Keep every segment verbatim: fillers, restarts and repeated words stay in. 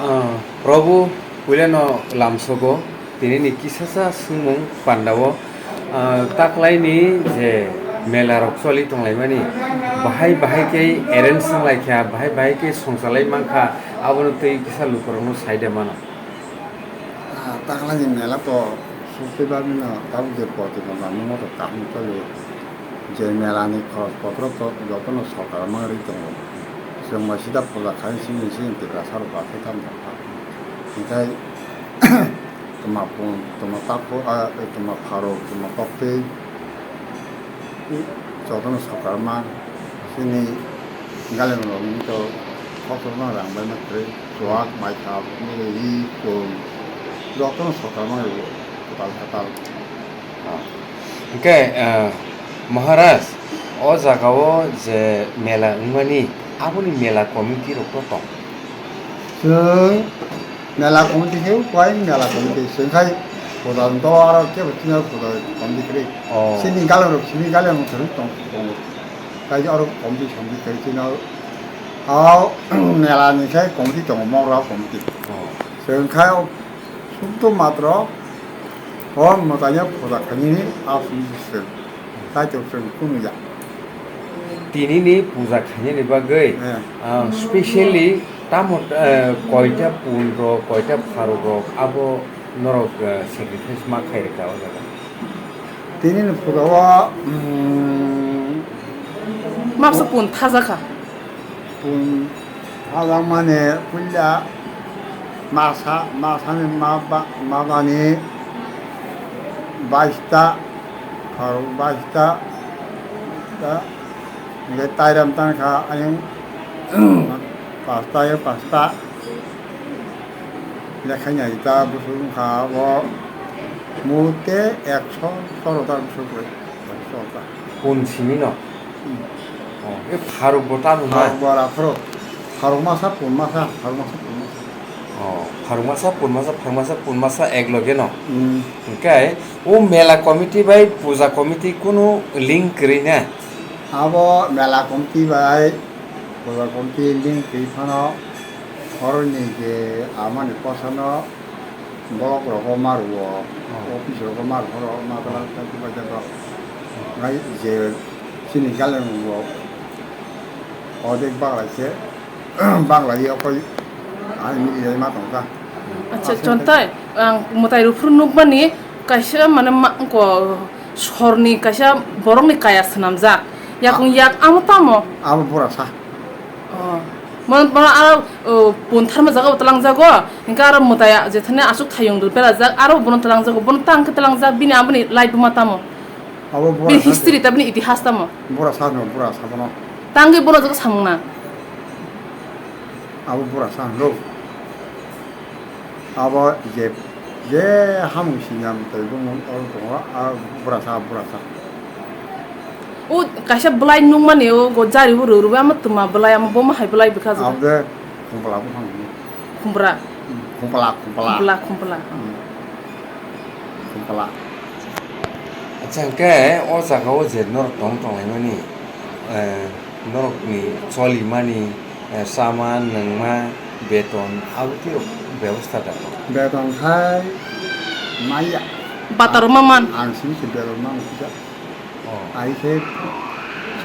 Ah, Prabhu, puilano lamsogo, tinini kisasa swngmung pandao, ah, taklaini je mela rok choli tonglaimani, bahai bahai khe arrange wnglaikha, bahai bahai khe songchalai mankha, abono twi kisa lukurokno saide mano. Ah, taklaini mela to sukti bagwino tabuk je poti no lamung to kaham choli. Je mela ni khoros potro to jotono sorkar mang ri tongo. Chwng bai sida puja khai sini sini Tiprasa rok ba khe tamo kha. Hinkhe toma pun, toma takhuk, ah, toma pharuk, toma koktwi jotono sorkar mang sini galeng rok ni to kotor no rang bai ma kwrwi. Chuak, maithap, miliri, chwng, jotono sorkar mang rwo, kwtal kwtal. Ah. Hwnkhe, ah, Maharaj, o jagao je mela wngmani, aboni mela committee rokno tong? Chwng mela committee khe upai mela committee, chwng khai puja do aro kebo chini puja committee kwrwi. Oh. Chini galang rok, chini galang rok kwrwi tong, tongo. Kaisa aro committee sommittee kwrwi chini o mela ni khe committee tongo, Mongra committee. Oh. Chwng khai o suddo matro o mwtaino puja khainani aswk se chwng, tai to chwng kunu ya. Tinini puja khainani bagwi, eh, ah, specially tamo, eh, koita pun rok, koita pharuk rok abo norok, eh, sacrifice ma khai rwkha o jaga? Tinini puja o, mm, mapsa pun thajakha. Pun thajakmani puila masa, masani maba, mabani baista, khorok baista, ta, hingke tairam tangkha ayang pasta, ayang pasta, lekhaini aita bwswk wngkha o mute ekso sorotar bwswk bai, ekso ta. Pun simi no? Hmm. Oh, e pharuk bo tamo na? Pharuk bo raphro. Pharuk masa, pun masa, pharuk masa, pun masa. Oh, pharuk masa, pun masa, pharuk masa, pun masa ek loge no? Hmm. Hwnkhe o mela committee bai puja committee kunu link kwrwi na? Abo mela committee bai puja committee link kwrwi phano oroni je amani kosano Borok rogo ma rwo, oh, office rogo ma rwo, ma tala tala tala tala. Nai je chini galeng rwo, odek bagla se, bagla ye okoi, ani mili jai ma tongkha. Acha, chontai, ang mwtai rw phuru nukmani, kaisa mane ma, ko, sorni kaisa borokni kaya swnamjak. Yakung yak amo tamo? Abo bura sa. Oh. Mon, mon aro, oh, pun tharma jaga bo twlangjago, hingke aro mwtai je thani aswk thayung rw berajak, aro bono twlangjago, bono tang khe twlangjak, bini aboni life ma tamo? Abo bura bini sa history ta, bini itihas tamo? Bura sa no, bura sa bono. Tangwi bono jaga samung na. Abo bura sa no. Abo je, je hamung singya mwtai bumung oro tongo, a bura sa, bura sa. O kaisa bwlai nukmani o go jari o rw rw ama twma bwlai ama bo ma hai bwlai bwkha jora. Abo de khumpla buphang. Khumpra. Hmm, khumpla, khumpla. Khumpla, khumpla. Hmm. Khumpla. Acha, hwnkhe o jaga o je norok tong tonglaimani, eh, norokni cholimani, eh, chama, nwngma, beton, abo tei rok bebosta da? Beton khai maya. Bataro ma man? Ang simi se beton mano kisa. Oh. Ai khe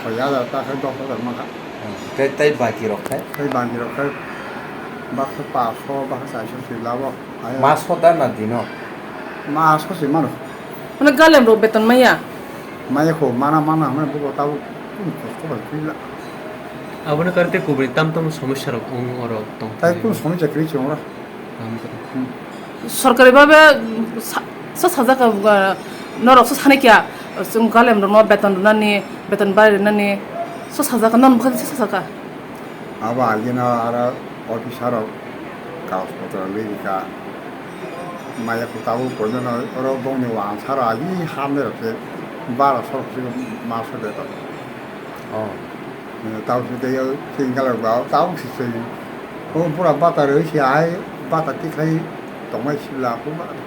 soi hajar ta khai dos hajar mankha. Oh. Tei, tei baki rok khai? Tei baki rok khai baksa paso, baksa chairso se labo. Ai. Maso da na dino? Maso se mano. Mane galem rok beton maya? Maya kho, mana, mana, hwnwi buko tabuk kunu kosto bai kwrwi la. Aboni karwi tei kubuni tam tamo somosya rok wng oro tong. Tai kunu somosya kwrwi se wngra. Tamo kwrwi. Hmm. Sorkari babe sa, sa sajak, uh, norok sa sanai kya, chwng galem rokno beton rwnani, beton bari rwnani, sa sajak, non bwkha sa sajak. Abo agino aro officer rok kaus potro lirika. Maya kho tabuk koino no oro bongni wansaro agi hamni rok se bara sorok se maso de to. Oh. Tabuk se tei single rok ba tabuk se se. O pura bata roi se ai bata tikhai tongmai sibla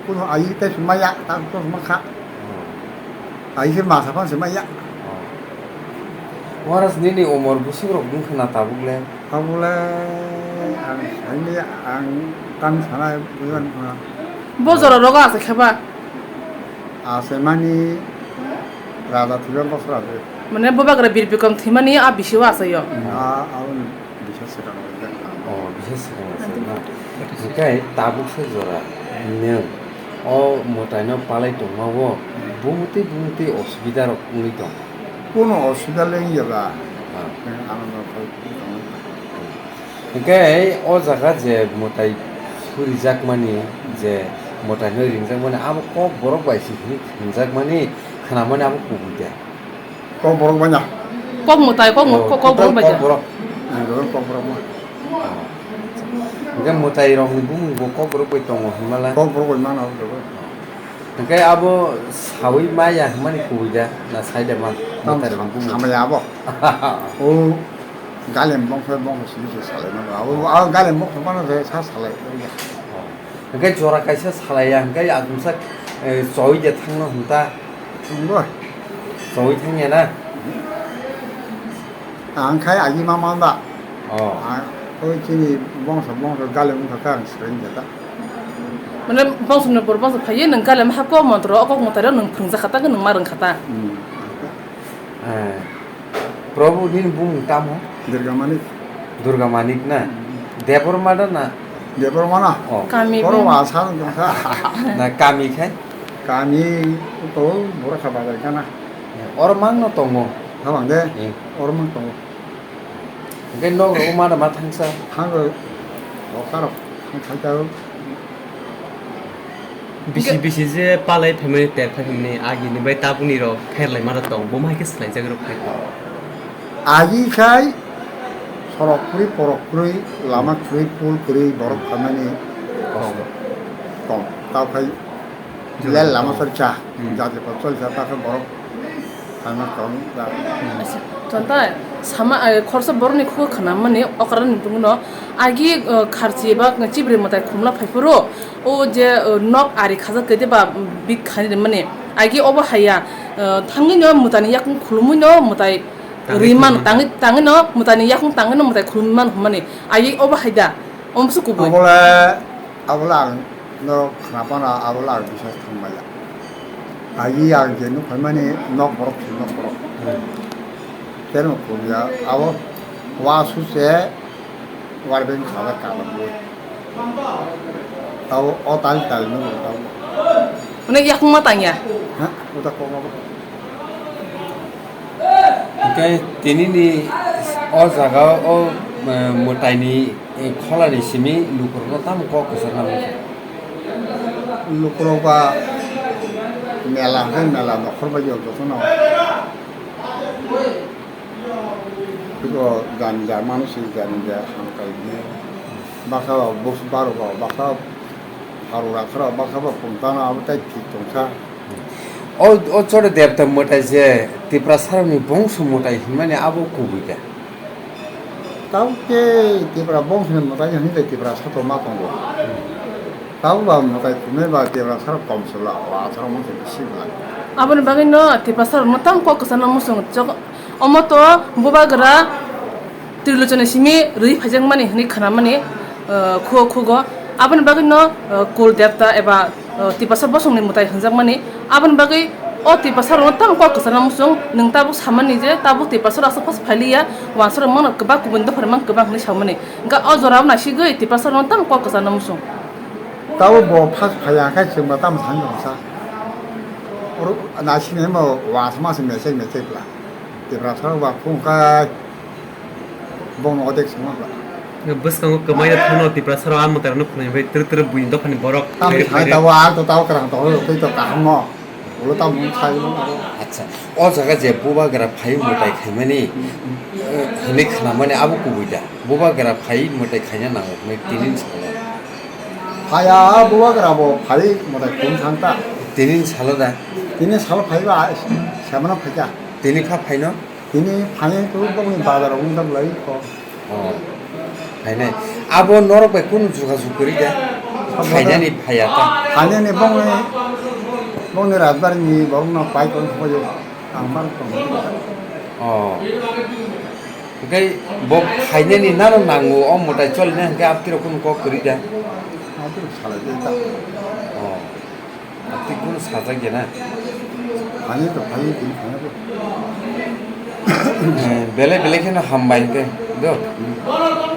kuno agi tei se maya tabuk to makha. Oh. Ai se masa phan se maya. Oh. Waras nini umor bwswk rok wngkha na tabuk le? Tabuk le Ang saini ang tang sanai buiban khna. Bo jora rogo asa kheba. Asa mani raja thiba bosra se. Mane bo bagra Bir Bikram thimani a bisi o asa yo. A, a, bisa swkang. Oh, bisa swkang asa na. Hingke tabuk se jora nwng o mwtaino palai tongma o bumtwi bumtwi osubida rok wngwi tong. Kono osubida le wngya ba? Ah. Nwng ano no phai tongwi. Hingke o jaga je mwtai surijakmani, je mwtaino ringjakmani, abo kok borok bai se hinwi hwnjakmani, khnamani abo kubui de. Kok borok bai na? Kok mwtai, kok mo-, Oh, kok, kok borok bai kok da. Borok. Ang dorong kok borok ma. Oh. Hingke mwtai rokni bumung bo kok borok bai tongo hinmala. Kok borok bai mana abo. Hingke abo sawi maya hinmani kubui da, na sai da man? Tam mwtai rokni bumung. Samaya abo. O. Galem bongso bongso simi se salai mano. Abo, abo galem bongso mano se sa salai. Hingke jora kaisa salai ya, hingke achomsa, eh, choi de thangno hwnta. Nunggo. Choi thangya na? Ang khai agi ma manda. Oh. Ang, oi chini bongso bongso galem wngkha khe ang swrwng jata. Mane bongso ni bor bongso phaiye nwng galem hako montro o kok mwtai rok nwng phwrwngjakha ta, nwng ma rwngkha ta. Hmm. Eh, Prabhu nini bumung tamo? Durga Manik. Durga Manik na? Mm. Debbarma da na? Debbarma na? Oh. Kami bumung. Oro wasa wngkha. Na kami khai? Kami to Borokha bazar kana. Oro mang no tongo? Habang de? Eh. Oro mang tongo. Hingke nok rok ma da ma thangsa? Thang rok, rok ta rok, thang thang ta rok. Bisi Hingke bisi je palai phaimani, ter phai phaimani, agini bai tabukni rok kher lai mano tong, bo ma hai khe swlaijak rok khai. Agi khai sorok kwrwi, porok kwrwi, lama kwrwi, pul kwrwi, borok phaimani tong, tong, tao khai lel lama chol cha, hmm, jati pal chol cha, ta khe borok phaima tong, ja. Tonta sama, eh, khorsa borokni khugo khwnamani okra ni bumungno agi, eh, kharchi eba chibri mwtai khumla phaiphuru. O je, o, nok ari khajak khe de ba bik khani rimani. Agi obo haiya, o, thangwi no mwtani yakung khulumwi no mwtai tangwi rimano, khulumwi tangwi, tangwi no mwtani yakung tangwi no mwtai khulumwi mano hwnmani. Agi obo hai da, omo se kubui. Abole, abole ang no khna pana, abole ang bisas thang maya. Agi ang je nuk phaimani nok borok se nok borok. Hmm. Teno khulumya, abo wa su se, Warbeng khala kala bui. Tao o tal tal no tao. Mane yakung ma tangya. Ha? Uta ko ma. Hingke tini ni o jaga o, eh, mwtai ni, eh, khola ni simi lukurok no tamo kok kwchar nang. Lukurok ba mela hwnkhe mela nokhor bai o joto no. Iko jani ja mano si jani ja hamkai ni. Baksa ba bus baro ba baksa aro rakha ba baksa ba pungtana abo tai thik tongsa. O, o chore debta mwtai je Tiprasa rokni bongso mwtai hinmani abo kubui da. Tao ke Tipra bongso ni mwtai hwnwi bai Tiprasa to ma tongo. Tao ba mwtai khumnai ba Tiprasa rok kom sula, o asarok mangsa bisi bwla. Aboni bagwi no Tiprasa rok no tamo kok kwchangno muchung chok-, omo to bubagra Trilochani simi rwi phaijakmani hwnwi khwnamani, eh, khugo khugo. Aboni bagwi no, eh, Kul Devta eba, eh, Tiprasa bosongni mwtai hwnjakmani. Aboni bagwi o Tiprasa rokno tamo kok kwchangno muchung nwng tabuk samani je tabuk Tiprasa rok aswk phas phailiya, wansa rok mano kwbang kubun dopha rok mang kwbang hwnwi samani. Hwnkhe o jora o naisigwi Tiprasa rokno tamo kok kwchangno muchung. Tabo bo phas phaiya khe chwngbo tamo thani rwngsa. Oro naisingni bo wasma se mechek mechek bwla. Tiprasa rok ba phung khai bongno odek sima bwla. Bwskango kwmai rok thangno Tiprasa rok a mwtai rokno khwnai bai twrwk twrwk buini dophani borok. Tamo khai thangwi tabo ang to tabo kwrang tong twi to kaham no. Ulo tamo khai no abo. Acha, o jaga je bubagra phai mwtai khaimani, eh, hwnwi khnamani abo kubui da. Bubagra phai mwtai khaina nango hwnwi tini salo. Phaya bubagra bo phai mwtai khum thang ta. Tini salo da. Tini salo phaiba semano phaikha. Tini pha phaino? Tini phai tu bongni bazar wng ta bwlai ko. Oh, phainai. Abo norok bai kunu jogajog kwrwi da? Abo da. Phainani phaiya ta? Phainani bongni, bongni Rajbari ni borok no pai tong phaio. Ang mar tong. Oh. Hwnkhe bo phainani nano nango, o mwtai cholinai hwnkhe abtwirok kunu kok kwrwi da? Abtwirok salai de ta. O, abtwi kunu sajak ya na? Phainai to phainai, tini phainai bo. Eh, belai belai kheno hambai hwnkhe, do? Hmm.